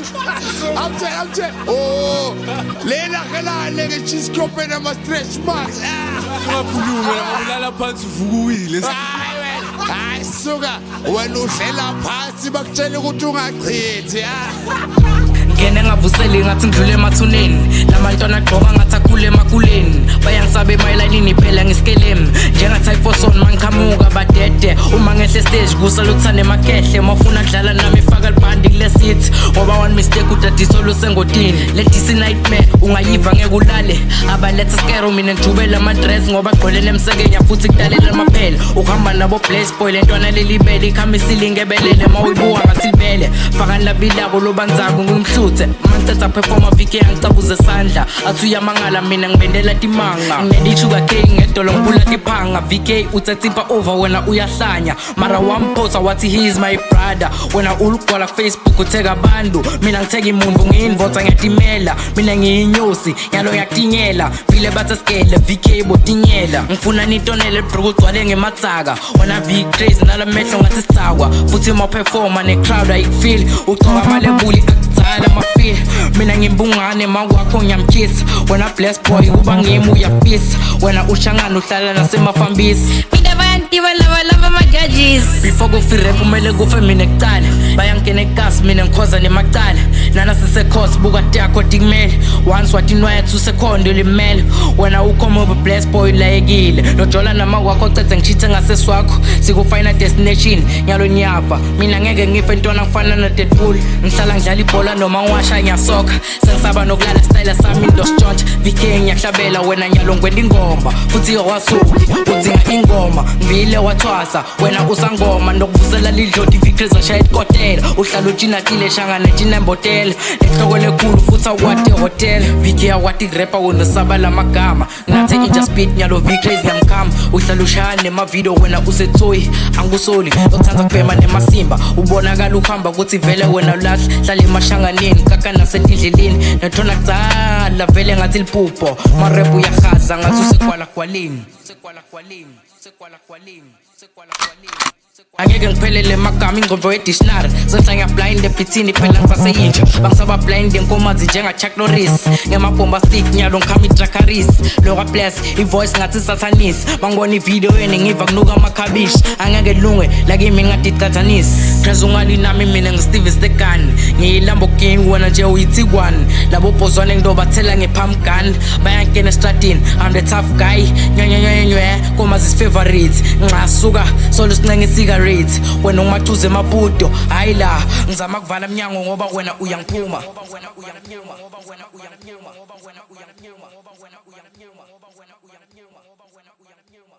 Amtshela, amtshela. Oh, lela helale nge-cheese kope nama-stretch marks. Ah. Ungakhulumi wena, ulala phansi uvuka uwile. Hayi wena, hayi suka wena, udlela phansi, bakutshela ukuthi ungachithi, ah. Ngene ngavuseli ngathi ngidlule emathuneni. Lamantwana agqoka ngathi akhule emakuleni. Bayangisaba emayilanini phela ngiskelem njenga-typhoson. Mangiqhamuka badede. Uma ngehle stage kusale emakhehle. Mawufuna kudlala nami, faka libhandi kule seat, ngoba one mistake udadisa olusengotini. Le DC nightmare ungayiva, ngeke ulale. Abaletha skero, mina ngijubele ama-dress ngoba gqolele emsekenya futhi kudalela amaphela. Uhamba nabo blaze boy. Le ntwana lelibele ikhamisile ingebelele, mawuyibuka ngathi libele. Fakani labilako lobanzako ngimhluthe. Mangiceda performa, vike angicabuze sandla athi uyamangala. Mina ngibendela timanga, nginedi-sugar cane ngedolo, ngiphula tiphanga. VK utsetsimpa over, wena uyahlanya, mara wamphosa wathi he is my brother. Wena ulugwala Facebook utheka abantu, mina ngitheka imuntu, ngiyinvotha, ngiyatimela. Mina ngiyinyosi nyalo, ngiyatinyela vile bathe sikele. VK botinyela, ngifuna nitonele bro, ugcwale ngematsaka. Wena V crazy nalamehlo ngathi sitsakwa, futhi uma performa ne-crowd ayikufili. Ugcoka amalebuli akudzala amafili. Mina ngimbungane makwakho, ngiyamkhisa. Wena bless boy, kuba ngimi uyafisa. Wena ushangana uhlala nasemafambisi. Mina bayantiva lava lava ma-judges. Before kufe rap kumele kufe mina kucala. Bayangena ekasi, mina ngikhoza nemacala. Nana sisekhosi, buka takho tikumele. Once watinwaya usekhondo limele. Wena ukhoma ube bless boy layekile lojola nama kwakho cedze ngishithe ngaseswakho. Siku-final destination nyalo, nyafa. Mina ngeke ngife ntwana, ngifana na-Deadpool. Ngihlala ngidlala ibhola noma ngiwasha ngiyasokha. Sengisaba nokulala, style sami ndositshontsha. VK ngiyakuhlabela wena nyalo, ngwenda ingoma futhi wasuki udzinga ingoma. Ngivile wathwasa wena usangoma, nokuvusela lidloti. Victories ashaya isikotela. Uhlala utshinatile shangana tshina embotela nenhloko lekhulu futhi awukwati ehhotela. VK akwati kurepa, wena usaba lamagama. Nginathe inja speed nyalo, V crazy ngiyamkhama. Uhlala ushaya nemavidiyo wena usethoyi, angikusoli. Uthanda kubhema nemasimba, ubonakala uhamba ukuthi vele wena ulahla. Hlala emashanganeni kaka nasetindleleni nethona kudzala vele ngathi liphupho. Marepu uyahaza ngathi usekwalagwaleni, usekwalagwaleni, usekwalagwaleni, usekwalagwaleni. Angeke ngiphelele emagama, ingqondo ye-dictionary senhla. Ngiya-blind ebhithini phela ngisaseyintsha, bangisaba blind enkomazi njenga-Chuck Norris ngema-bombastic. Nyalo ngikhama i-Dracarys lokwa bless i-voice ngathi satanis. Bangibona ividiyo yeni, ngiva kunuka amakhabishi. Angeke lunge lakimi ngaticathanisi craze ungali nami. Mina ngi-Steve Stegan, ngiyi-Lamborghini, wena nje uyi-Tiguan. Labo bhozwane ngidobathela nge-pump gun, bayangena estradini. I'm the tough guy, nyanyanyanywe komazi is favorite. Nxasuka solo sincenga i-cigarette, wena ungimathuze emaputo. Hayi la ngizama kuvala mnyango ngoba wena uyangiphuma, wena uyangiphuma, wena uyangiphuma, wena uyangiphuma, wena uyangiphuma, wena uyangiphuma, wena uyangiphuma.